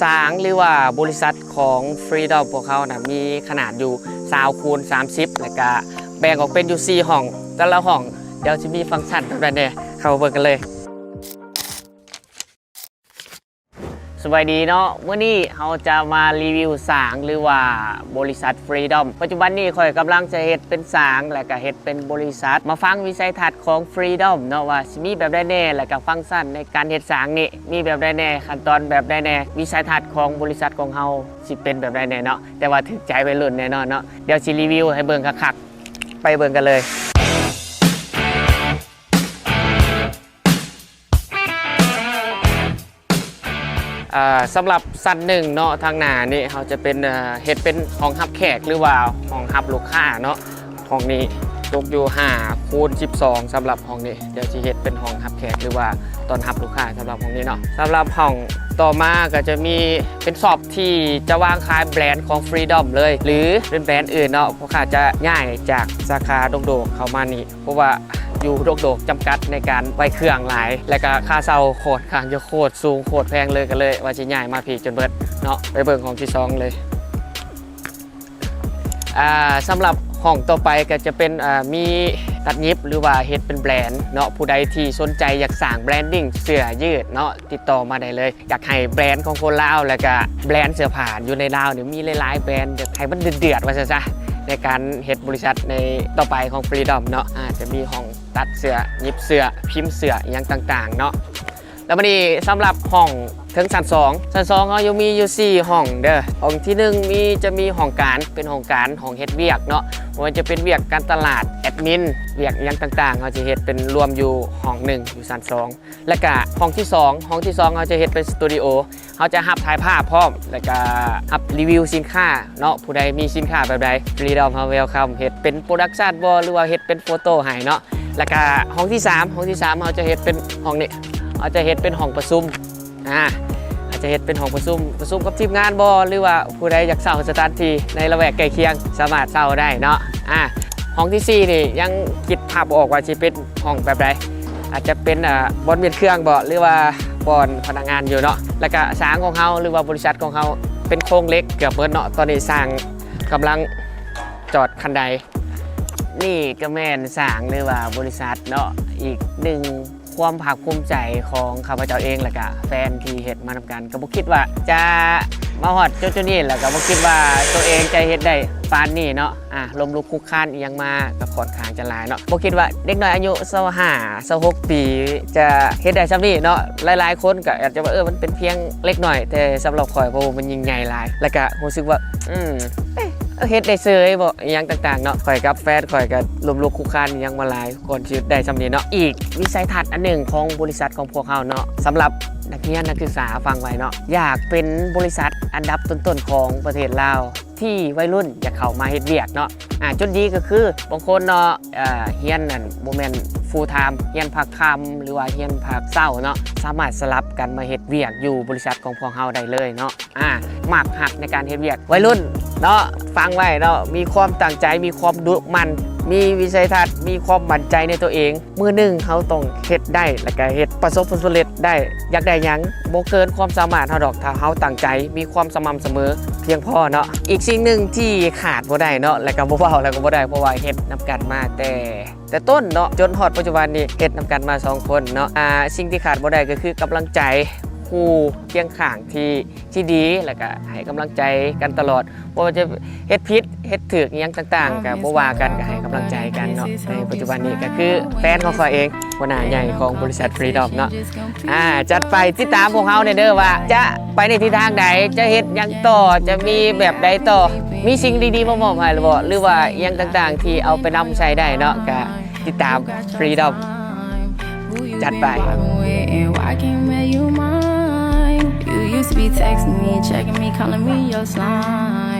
ສາງ ຫຼືວ່າບໍລິສັດຂອງ Freedom ພວກເຮົານະ ມີຂະໜາດຢູ່ຊາວຄູນສາມສິບ ແລ້ວກະແບ່ງອອກເປັນຢູ່ສີ່ຫ້ອງ. ແຕ່ລະຫ້ອງດຽວຊິມີຟັງຊັນແບບໃດແດ່ ເຂົ້າມາເບິ່ງກັນເລີຍ. ສະບາຍດີເນາະ, ມື້ນີ້ເຮົາຈະມາຣີວິວສາງ ຫຼືວ່າບໍລິສັດ Freedom. ປັດຈຸບັນນີ້ຂ້ອຍກຳລັງຈະເຮັດເປັນສາງ ແລ້ວກະເຮັດເປັນບໍລິສັດ. ມາຟັງວິໄສທັດຂອງ Freedom ເນາະ ວ່າຊິມີແບບໃດແດ່ ແລ້ວກະຟັງຊັນໃນການເຮັດສາງນີ້ມີແບບໃດແດ່, ຂັ້ນຕອນແບບໃດແດ່, ວິໄສທັດຂອງບໍລິສັດຂອງເຮົາຊິເປັນແບບໃດແດ່ເນາະ. ແຕ່ວ່າຖືກໃຈໄວລຸ້ນແນ່ນອນເນາະ. ດຽວຊິຣີວິວໃຫ້ເບິ່ງຄັກໆ, ໄປເບິ່ງກັນເລີຍ. ອ່າ ສຳລັບຊັ້ນໜຶ່ງເນາະ ທາງໜ້ານີ້ເຮົາຈະເປັນ ເອີ ເຮັດເປັນຫ້ອງຮັບແຂກ ຫຼືວ່າຫ້ອງຮັບລູກຄ້າເນາະ. ຫ້ອງນີ້ຕົກຢູ່ຫ້າຄູນສິບສອງ ສຳລັບຫ້ອງນີ້. ດຽວຊິເຮັດເປັນຫ້ອງຮັບແຂກ ຫຼືວ່າຕ້ອນຮັບລູກຄ້າສຳລັບຫ້ອງນີ້ເນາະ. ສຳລັບຫ້ອງຕໍ່ມາກໍຈະມີເປັນຊັອບທີ່ຈະວາງຂາຍແບຣນຂອງ Freedom ເລີຍ ຫຼືເປັນແບຣນອື່ນເນາະ. ພວກຂ້າຈະຍ້າຍຈາກສາຂາດົງໂດກເຂົ້າມານີ້ ເພາະວ່າຢູ່ດົງໂດກຈຳກັດໃນການໄວ້ເຄື່ອງຫຼາຍ ແລ້ວກະຄ່າເຊົ່າຂ້ອນຂ້າງຈະໂຄດສູງໂຄດແພງເລີຍ, ກໍເລີຍວ່າຊິຍ້າຍມາພີ້ຈົນເບິດເນາະ. ໄປເບິ່ງຫ້ອງທີສອງເລີຍ. ອ່າ ສຳລັບຫ້ອງຕໍ່ໄປກໍຈະເປັນ ອ່າ ມີຕັດຫຍິບ ຫຼືວ່າເຮັດເປັນແບຣນເນາະ. ຜູ້ໃດທີ່ສົນໃຈຢາກສ້າງ branding ເສື້ອຢືດເນາະ ຕິດຕໍ່ມາໄດ້ເລີຍ. ຢາກໃຫ້ແບຣນຂອງຄົນລາວ ແລ້ວກະແບຣນເສື້ອຜ້າຢູ່ໃນລາວນີ້ມີຫຼາຍໆແບຣນ, ຢາກໃຫ້ມັນເດືອດໆ ວ່າຊັ້ນຊະ ໃນການເຮັດບໍລິສັດໃນຕໍ່ໄປຂອງ Freedom ເນາະ. ອາ ຈະມີຫ້ອງຕັດເສື້ອ, ຫຍິບເສື້ອ, ພິມເສື້ອ ອີ່ຫຍັງຕ່າງໆເນາະ. ແລ້ວບັດນີ້ສຳລັບຫ້ອງເທິງຊັ້ນສອງ, ຊັ້ນສອງເຮົາຢູ່ ມີຢູ່ສີ່ຫ້ອງເດີ. ຫ້ອງທີໜຶ່ງມີ ຈະມີຫ້ອງການ ເປັນຫ້ອງການ ຫ້ອງເຮັດວຽກເນາະ, ບໍ່ວ່າຈະເປັນວຽກການຕະຫຼາດ, ແອດມິນ, ວຽກຫຍັງຕ່າງໆ ເຮົາຈະເຮັດເປັນລວມຢູ່ຫ້ອງໜຶ່ງ ຢູ່ຊັ້ນສອງ. ແລ້ວກະຫ້ອງທີສອງ, ຫ້ອງທີສອງເຮົາຈະເຮັດເປັນສະຕູດິໂອ, ເຮົາຈະຮັບຖ່າຍພາບພ້ອມ ແລ້ວກະຮັບຣີວິວສິນຄ້າເນາະ. ຜູ້ໃດມີສິນຄ້າແບບໃດ Freedom ເຮົາ welcome ເຮັດເປັນໂປຣດັກຊັນບໍ ຫຼືວ່າເຮັດເປັນໂຟໂຕ້ໃຫ້ເນາະ. ແລ້ວກະຫ້ອງທີສາມ, ຫ້ອງທີສາມເຮົາຈະເຮັດເປັນຫ້ອງນີ້, ເຮົາຈະເຮັດເປັນຫ້ອງປະຊຸມ. ອາ ອາດຈະເຮັດເປັນຫ້ອງປະຊຸມ, ປະຊຸມກັບທີມງານບໍ ຫຼືວ່າຜູ້ໃດຢາກເຊົ່າສະຖານທີ່ໃນລະແວກໃກ້ຄຽງ ສາມາດເຊົ່າໄດ້ເນາະ. ອາ ຫ້ອງທີສີ່ນີ້ຍັງຄິດພາບບໍ່ອອກວ່າຊິເປັນຫ້ອງແບບໃດ, ອາດຈະເປັນ ອາ ບ່ອນມ້ຽນເຄື່ອງບໍ ຫຼືວ່າບ່ອນພະນັກງານຢູ່ເນາະ. ແລ້ວກະສາງຂອງເຮົາ ຫຼືວ່າບໍລິສັດຂອງເຮົາເປັນໂຄງເຫຼັກເກືອບເບິດເນາະ. ຕອນນີ້ຊ່າງກຳລັງຈອດຄັນໄດ. ນີ້ກໍແມ່ນສາງ ຫຼືວ່າບໍລິສັດເນາະ, ອີກໜຶ່ງຄວາມພາກພູມໃຈຂອງຂ້າພະເຈົ້າເອງ ແລ້ວກະແຟນທີ່ເຮັດມານຳກັນ. ກໍບໍ່ຄິດວ່າຈະມາຮອດຈຸດໆນີ້ ແລ້ວກໍບໍ່ຄິດວ່າໂຕເອງຈະເຮັດໄດ້ປານນີ້ເນາະ. ອາ ລົ້ມລຸກຄຸກຄານອີ່ຫຍັງມາກໍຂ້ອນຂ້າງຈະຫຼາຍເນາະ, ບໍ່ຄິດວ່າເດັກນ້ອຍອາຍຸຊາວຫ້າ ຊາວຫົກປີຈະເຮັດໄດ້ສ່ຳນີ້ເນາະ. ຫຼາຍໆຄົນກໍອາດຈະວ່າ ເອີ ມັນເປັນພຽງເລັກນ້ອຍ, ແຕ່ສຳລັບຂ້ອຍ ໂອ້ ມັນຍິ່ງໃຫຍ່ຫຼາຍ, ແລ້ວກະຮູ້ສຶກວ່າ ອືມ ເອີ ເຮັດໄດ້ເສີຍບໍ ອີ່ຫຍັງຕ່າງໆເນາະ. ຂ້ອຍກັບແຟນຂ້ອຍກໍລົ້ມລຸກຄຸກຄານອີ່ຫຍັງມາຫຼາຍ ກ່ອນຊິໄດ້ສ່ຳນີ້ເນາະ. ອີກວິໄສທັດອັນໜຶ່ງຂອງບໍລິສັດຂອງພວກເຮົາເນາະ, ສຳລັບນັກຮຽນນັກສຶກສາຟັງໄວ້ເນາະ, ຢາກເປັນບໍລິສັດອັນດັບຕົ້ນໆຂອງປະເທດລາວ ທີ່ໄວລຸ້ນຢາກເຂົ້າມາເຮັດວຽກເນາະ. ອາ ຈຸດດີກໍຄືບາງຄົນເນາະ ເອີ ຮຽນນັ້ນບໍ່ແມ່ນ full time ຮຽນພາກຄ່ຳ ຫຼືວ່າຮຽນພາກເຊົ້າເນາະ, ສາມາດສະຫຼັບກັນມາເຮັດວຽກຢູ່ບໍລິສັດຂອງພວກເຮົາໄດ້ເລີຍເນາະ. ອາ ມັກຮັກໃນການເຮັດວຽກ, ໄວລຸ້ນເນາະ ຟັງໄວ້ເນາະ, ມີຄວາມຕັ້ງໃຈ, ມີຄວາມດຸໝັ່ນ, ມີວິໄສທັດ, ມີຄວາມໝັ້ນໃຈໃນຕົວເອງ. ມື້ໜຶ່ງເຮົາຕ້ອງເຮັດໄດ້ ແລ້ວກະເຮັດປະສົບຜົນສຳເລັດໄດ້. ຢາກໄດ້ຫຍັງ ບໍ່ເກີນຄວາມສາມາດເຮົາດອກ, ຖ້າເຮົາຕັ້ງໃຈ, ມີຄວາມສະໝ່ຳສະເໝີພຽງພໍເນາະ. ອີກສິ່ງໜຶ່ງທີ່ຂາດບໍ່ໄດ້ເນາະ ແລ້ວກະບໍ່ເວົ້າແລ້ວກະບໍ່ໄດ້ ເພາະວ່າເຮັດນຳກັນມາແຕ່ ແຕ່ຕົ້ນເນາະ ຈົນຮອດປັດຈຸບັນນີ້ ເຮັດນຳກັນມາສອງຄົນເນາະ. ອາ ສິ່ງທີ່ຂາດບໍ່ໄດ້ກໍຄືກຳລັງໃຈ, ຄູ່ຄຽງຂ້າງທີ່ ທີ່ດີ ແລ້ວກະໃຫ້ກຳລັງໃຈກັນຕະຫຼອດ. ບໍ່ວ່າຈະເຮັດຜິດເຮັດຖືກອີ່ຫຍັງຕ່າງໆ ກະບໍ່ວ່າກັນ, ກະໃຫ້ກຳລັງໃຈກັນເນາະ. ໃນປັດຈຸບັນນີ້ກະຄືແຟນຂອງຂ້ອຍເອງ, ຫົວໜ້າໃຫຍ່ຂອງບໍລິສັດ Freedom ເນາະ. ອາ ຈັດໄປ, ຕິດຕາມພວກເຮົາແດ່ເດີ ວ່າຈະໄປໃນທິດທາງໃດ, ຈະເຮັດຫຍັງຕໍ່, ຈະມີແບບໃດຕໍ່, ມີສິ່ງດີໆມາມອບໃຫ້ຫຼືບໍ່ ຫຼືວ່າອີ່ຫຍັງຕ່າງໆທີ່ເອົາໄປນຳໃຊ້ໄດ້ເນາະ. ກະຕິດຕາມ Freedom ຈັດໄປ. Why can't you make you mine? You used to be texting me, checking me, calling me your sign.